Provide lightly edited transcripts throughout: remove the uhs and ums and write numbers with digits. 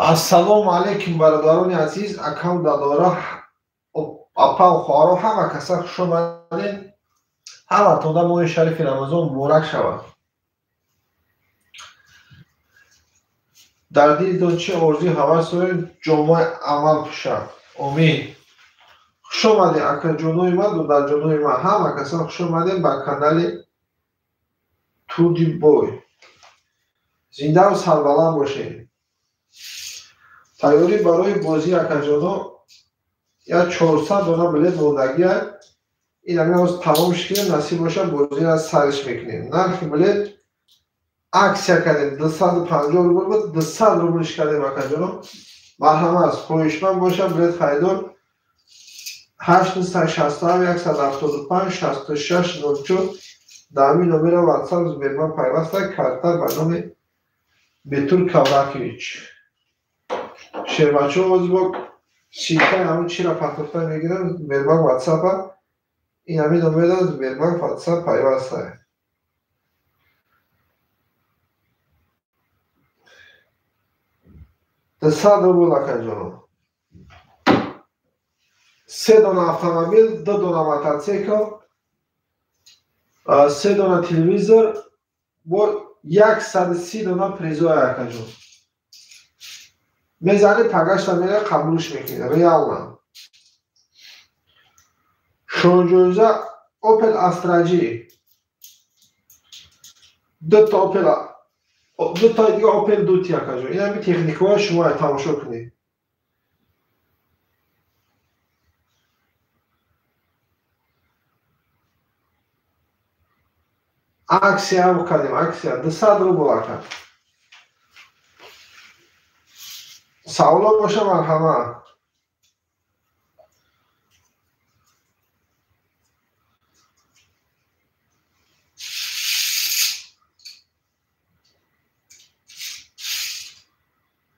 Ассалому алайкум, бародарони азиз, акам, дадора, апа, хоҳаро, ҳама каса хуш омадед. Ҳаматонда моҳи шарифи Рамазон муборак шавад. Дар дилтон чӣ орзуи ҳавас доред, ҷомаи амал пӯшад. Омин. Хуш омадед, акаҷонои ман, додарҷонои ман, ҳама каса хуш омадед ба канали Турди Бой. Зиндаву сарбаланд бошед. Тайёрӣ барои бозии акаҷоно як 400 дона билет мондагия. Ин ҳамин ҳоз тамом шикунем, насиб бошад, бозиро сариш мекунем. Нархи билет аксия кардем, 250 рубл буд, 200 рублш кардем, акаҷоно. Марҳамат, хоҳишманд бошад, билет харидор 867 175 66 04 дар ҳамин номера WhatsApp Сбербанк пайваста, карта ба номи Бетур Кавракович. Шербачо озбок сикаи ҳамин чира патохта мегирам, Сбербанк WhatsApp-а, ин ҳамин номера Сбербанк WhatsApp пайваста. 200 рубл, акаҷоно. Се дона автомобил, 2 дона мотоцикл, 3 дона телевизор, бо 130 дона призоя, акаҷон. Мезани, пагашта мера, қабулш мекунӣ реально. Шонҷоиза Opel Astra G, дута Opel, дута дига Opel Duty, акаҷон. Ин ҳами техникаҳои шумо тамошо кунед. Аксия кардем, аксия 200 рубл, ака. Саволо боша, марҳамат.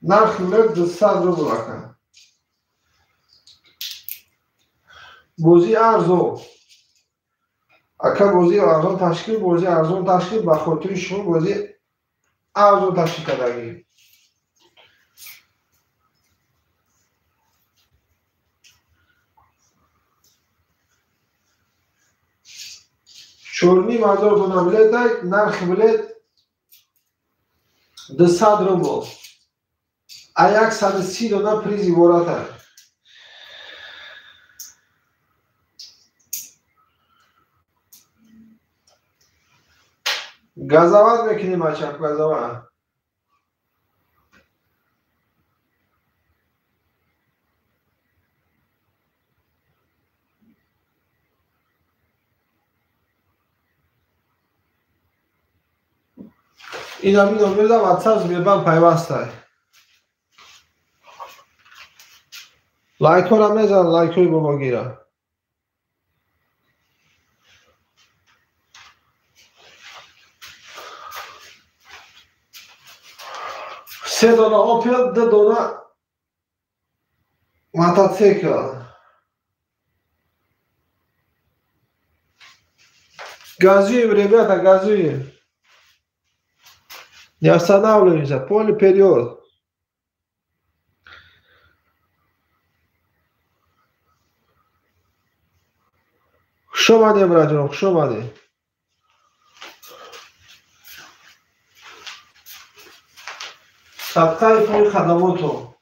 Нархи билет 200 рубл, ака. Бозии арзон, ака, бозии арзон ташкил, бозии арзон ташкил, ба хотири шумо бозии арзон ташкил кардагӣ. 4500 дона билет дай, нархи билет 200 рубл. А 130 дона приз ибората. Газават мекунем, ачак, газават. Ин ҳамин номерда WhatsApp Сбербанк пайваста. Лайкҳоро мезан, лайкҳои бобогира. Се дона Opel, 2 дона мотоцикл. Газуем, ребята, газуем. Не останавливаемся, поле вперед. Хуш омадем, братҷон, хуш омадем. Садқаи пои хадамотон.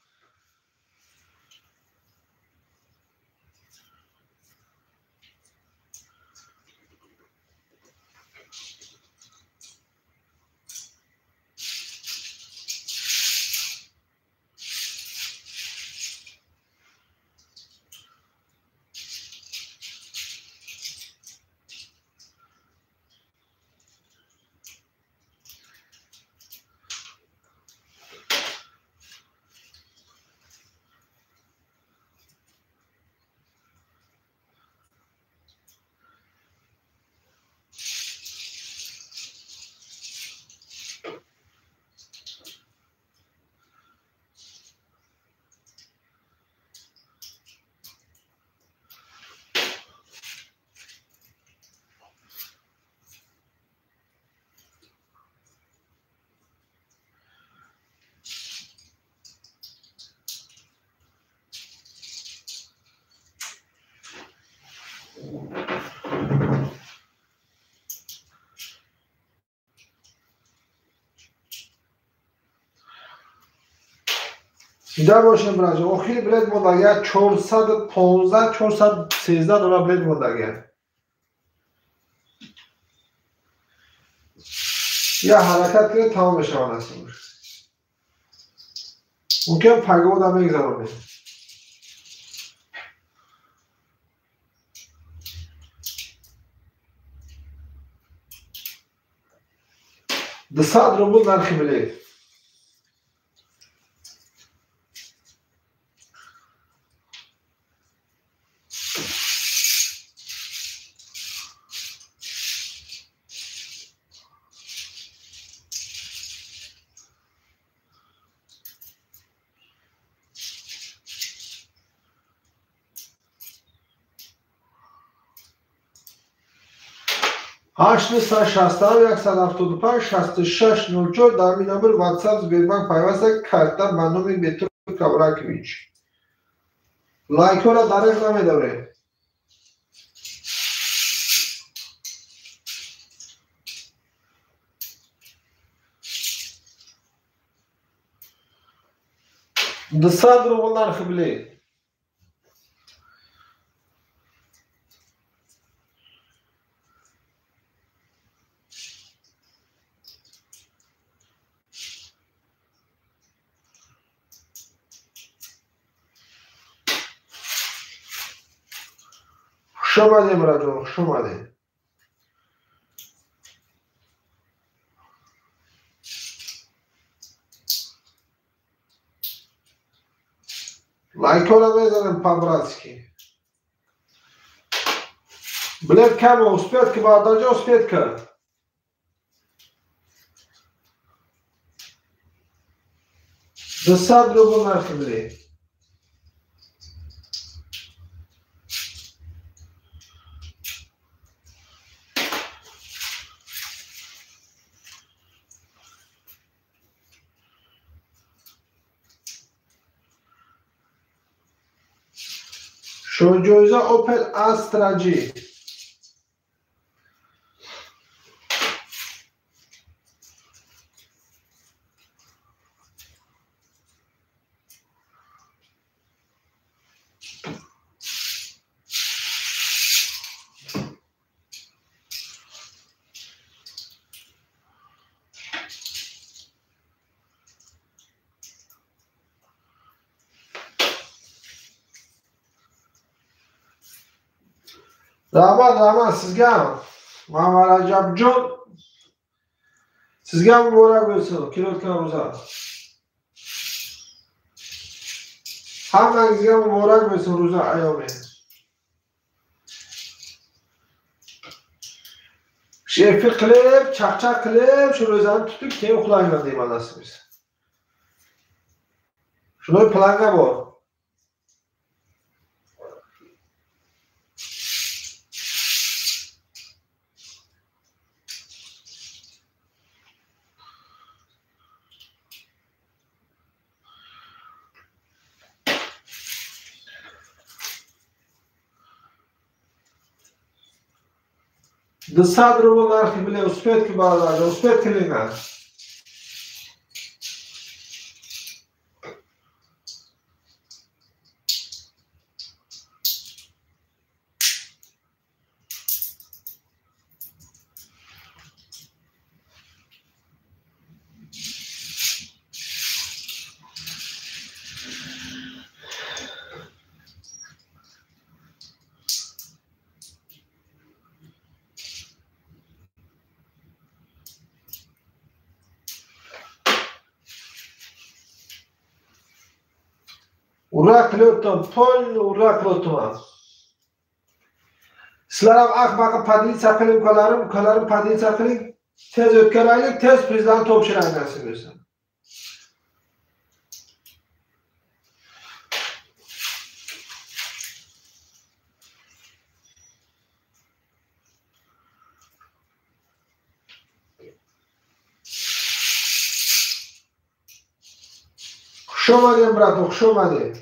Зинда бошем, браҷон. Охири билет мондагия 415, 413 дона билет мондагия. Я ҳаракат кунед, тамом мешавад насиб бошад. Мумкин пагода мегзаронем. 200 рубл нархи билет. 867 175 66 04 дар ин номер WhatsApp Сбербанк пайваста карта ба номи Бетур Кавракович. Лайкҳоро дареғ намедоред. 200 рубл нархи билет. Хуш омадем, браҷон, хуш омадем. Лайкҳоро мезанем по-братски. Билет каме, успеть ки, бародарҷон, успеть ка. 200 рубл нархи билет. Шоҳҷоиза Opel Astra G. Rahmat, rahmat sizga ham. Muhammad Rajabjon, sizga ham muborak bo'lsin. Kelayotgan ro'za. Hammangizga muborak bo'lsin ro'za ayyomi. Efir qilib, chaqchaq qilib, shu ro'zani tutib, keyin uxlayman deyman nasib bo'lsa. Shunday planga bor. 200 рубл нархи билет. Успеть ки, бародарҷон, успеть килинган. Ура qilyaptim, polni ura qilyapman. Sizlar ham ahmaqa поделиться qiling, ukalarim, ukalarim поделиться qiling. Tez o'tkaraylik, tez prezident topshiraylik nasib bo'lsa. Xush omading, брат, xush omading.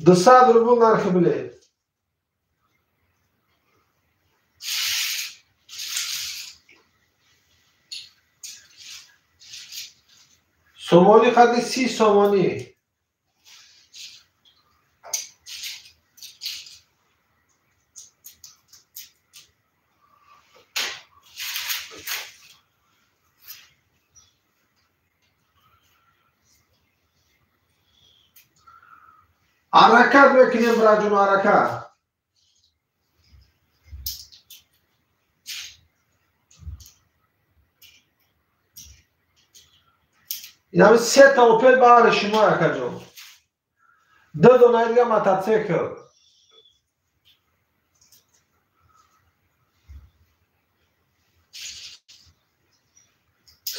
200 рубл нархи билет. Сомонӣ қадри 30 сомонӣ. Ҳаракат мекунем, бираҷон, ҳаракат. Инами сета Опел баҳри шумо, акаҷон. Ду донаи дига мототсикл.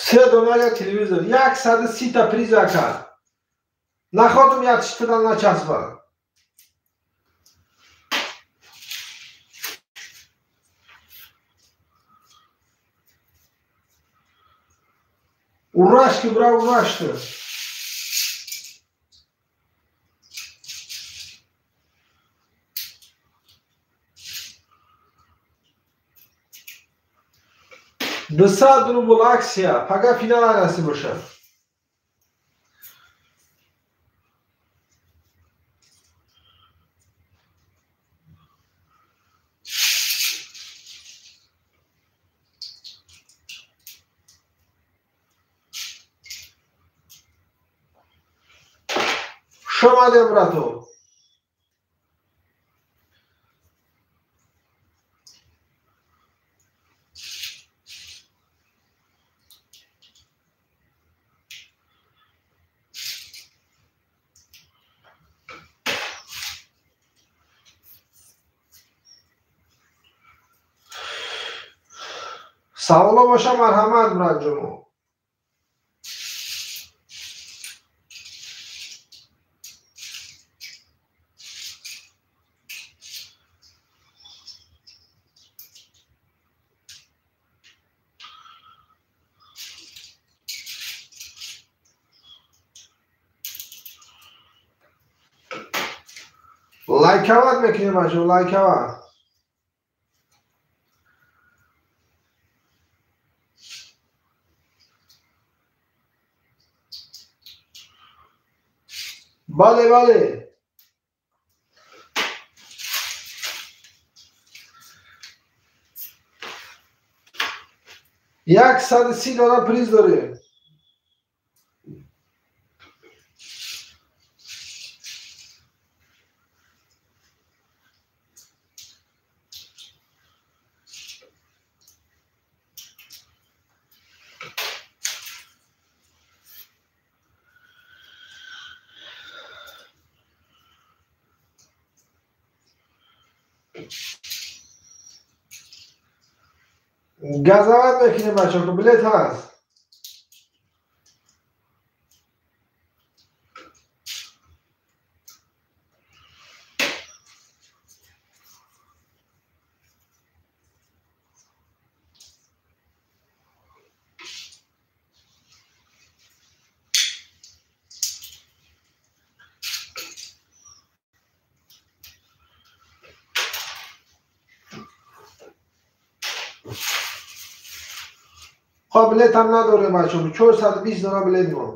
Се донаи телевизор. 130 та приз, ака. Находум як читадан начасба. Урашки, бра, урашки. 200 рубл аксия. Пага финал насиб бошад. Шомадем, брату. Саволо боша, марҳамат, братҷоно. Лайкават мекунем, бачо, лайкават. Бале, бале. 130 дона приз дорем. Газават мекунем, бачаҳо, билет ҳаст. خب билет ҳам надорем, бачаҳо, 420 дона билет мо.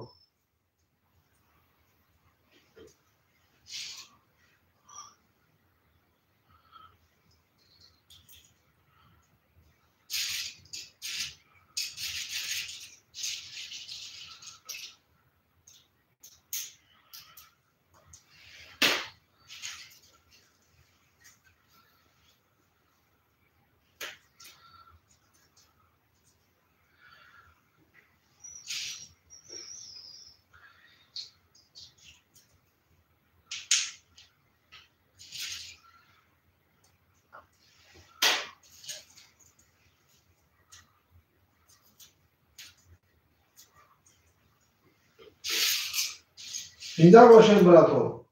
Зинда бошем, брато.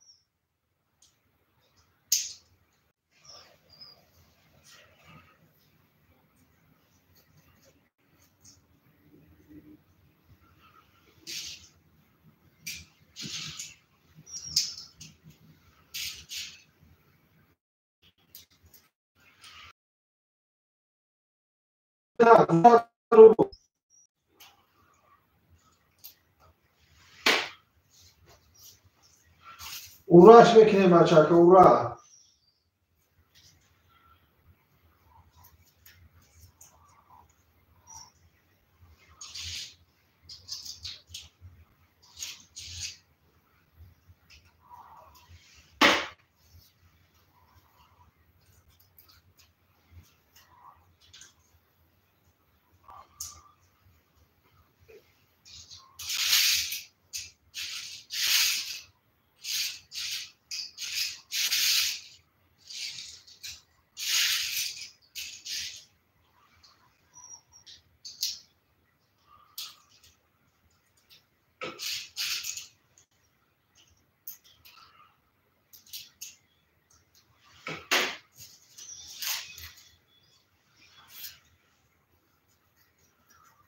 Рубл. Ураш мекунем, бачака, ура!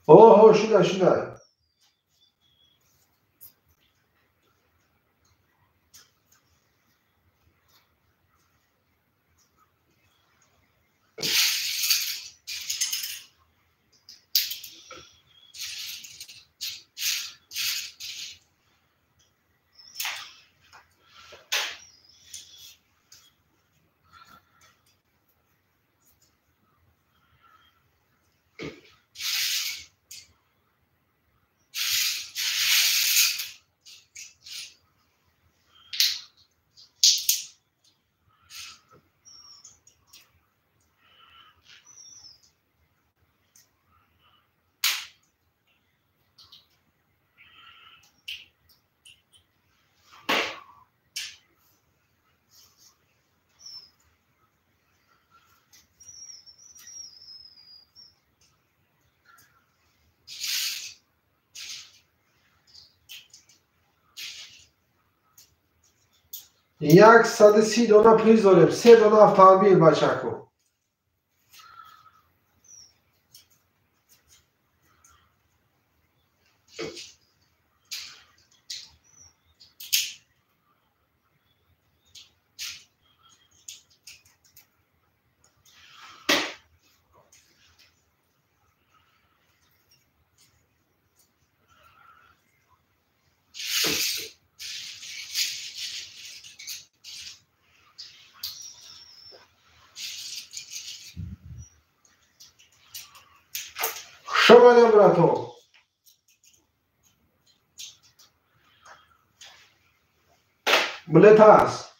Оҳо, шуда, шуда. 130 дона приз дорем, 3 дона автомобил, бачако. Шомадем, брато. Билет ҳаст.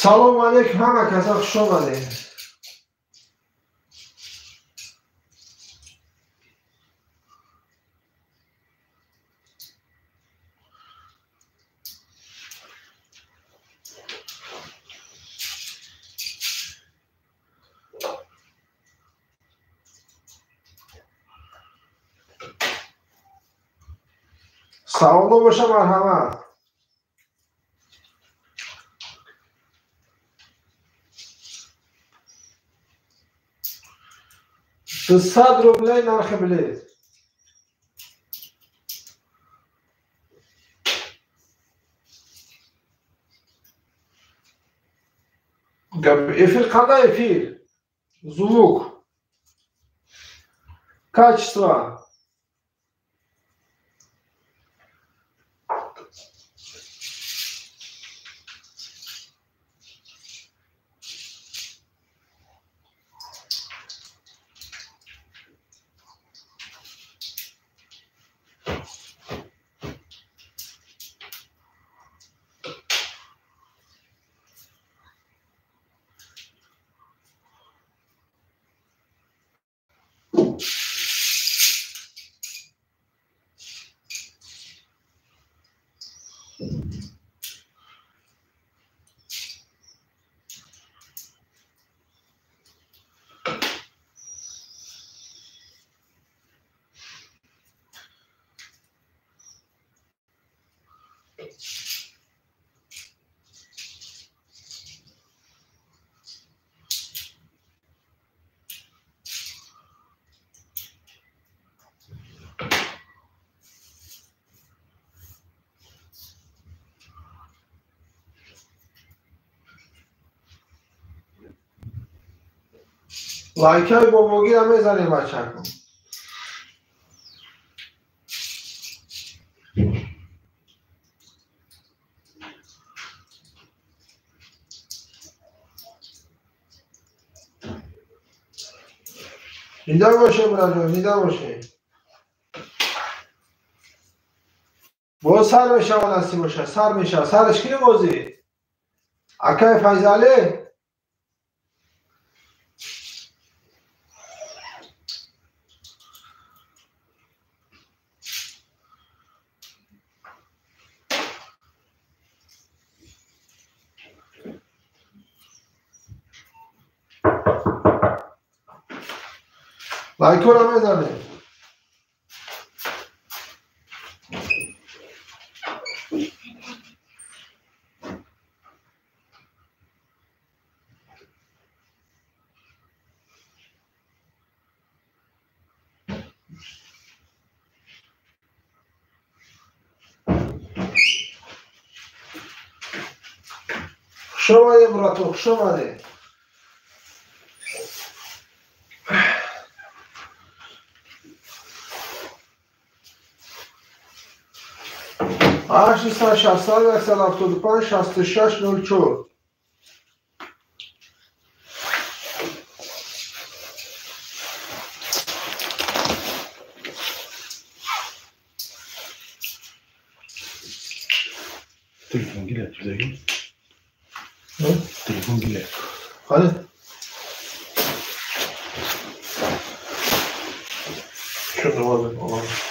Салом алейкум ҳама каса, хуш омадед. Саволо боша, марҳамат. 200 рублей нархи билет. Эфир қандай эфир? Звук. Качество. Лайкаи бобогира мезанем, бачако. Зинда боше, браҷон, зинда боше. Боз сар мешава, насиб боша, сар мешава. Сараш кунем бозӣ. Акай Файзале? Лайкора мезанем. Хуш омадед, брато, хуш омадед. 860 175 66 04. Telefon geliyor. Ne? Telefon geliyor. Hani? Şunu var.